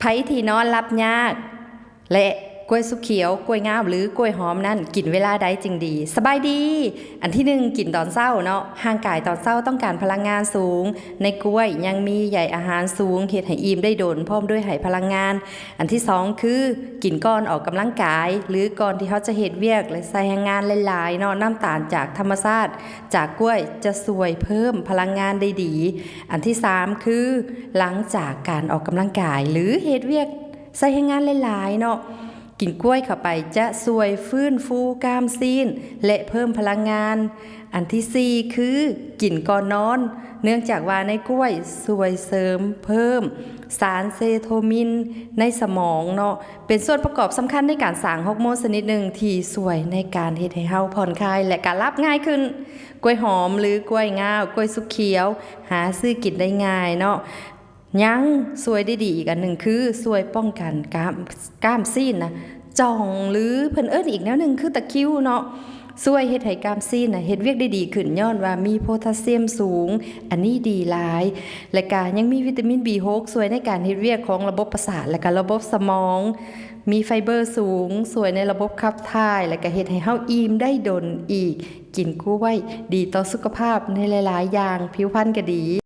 ໃຜທີ່ນອນຫຼັບຍາກ ແລະ ກ້ວຍສຸກຂຽວ, ກ້ວຍງາວ ຫຼື ກ້ວຍຫອມນັ້ນ ກິນເວລາໃດຈຶ່ງດີ? ສະບາຍດີ. ອັນທີໜຶ່ງ ກິນຕອນເຊົ້າເນາະ. ຮ່າງກາຍຕອນເຊົ້າຕ້ອງການພະລັງງານສູງ. ໃນກ້ວຍຍັງມີໃຍອາຫານສູງ ເຮັດໃຫ້ອີ່ມໄດ້ດົນ ພ້ອມດ້ວຍໃຫ້ພະລັງງານ. ອັນທີສອງຄື ກິນກ່ອນອອກກຳລັງກາຍ ຫຼື ກ່ອນທີ່ເຮົາຈະເຮັດວຽກ ແລະ ໃຊ້ແຮງງານຫຼາຍໆເນາະ. ນ້ຳຕານຈາກທຳມະຊາດ ຈາກກ້ວຍຈະຊ່ວຍເພີ່ມພະລັງງານໄດ້ດີ. ອັນທີສາມຄື ຫຼັງຈາກການອອກກຳລັງກາຍ ຫຼື ເຮັດວຽກໃຊ້ແຮງງານຫຼາຍໆເນາະ, ກິນກ້ວຍເຂົ້າໄປຈະຊ່ວຍຟື້ນຟູກ້າມຊີ້ນ ແລະ ເພີ່ມພະລັງງານ. ອັນທີສີ່ຄື ກິນກ່ອນນອນ, ເນື່ອງຈາກວ່າໃນກ້ວຍຊ່ວຍເສີມເພີ່ມສານເຊໂທມິນໃນສະໝອງເນາະ, ເປັນສ່ວນປະກອບສຳຄັນໃນການສ້າງຮອກໂມນຊະນິດໜຶ່ງທີ່ຊ່ວຍໃນການເຮັດໃຫ້ເຮົາຜ່ອນຄາຍ ແລະ ກະຫຼັບງ່າຍຂຶ້ນ. ກ້ວຍຫອມ ຫຼື ກ້ວຍງາວ, ກ້ວຍສຸກຂຽວ ຫາຊື້ກິນໄດ້ງ່າຍເນາະ. ຍັງຊ່ວຍໄດ້ດີອີກອັນໜຶ່ງຄື ຊ່ວຍປ້ອງກັນກ້າມ, ກ້າມຊີ້ນນະ ຈ່ອງ ຫຼື ເພິ່ນເອີ້ນອີກແນວໜຶ່ງຄືຕະຄິວເນາະ, ຊ່ວຍເຮັດໃຫ້ກ້າມຊີ້ນນະເຮັດວຽກໄດ້ດີຂຶ້ນ ຍ້ອນວ່າມີໂພທາຊຽມສູງ, ອັນນີ້ດີຫຼາຍ. ແລະກະຍັງມີວິຕາມິນ ບີຫົກ ຊ່ວຍໃນການເຮັດວຽກຂອງລະບົບປະສາດ ແລະກະລະບົບສະໝອງ, ມີໄຟເບີສູງ ຊ່ວຍໃນລະບົບຂັບຖ່າຍ ແລະກະເຮັດໃຫ້ເຮົາອີ່ມໄດ້ດົນອີກ. ກິນກ້ວຍດີຕໍ່ສຸຂະພາບໃນຫຼາຍໆຢ່າງ, ຜິວພັນກະດີ.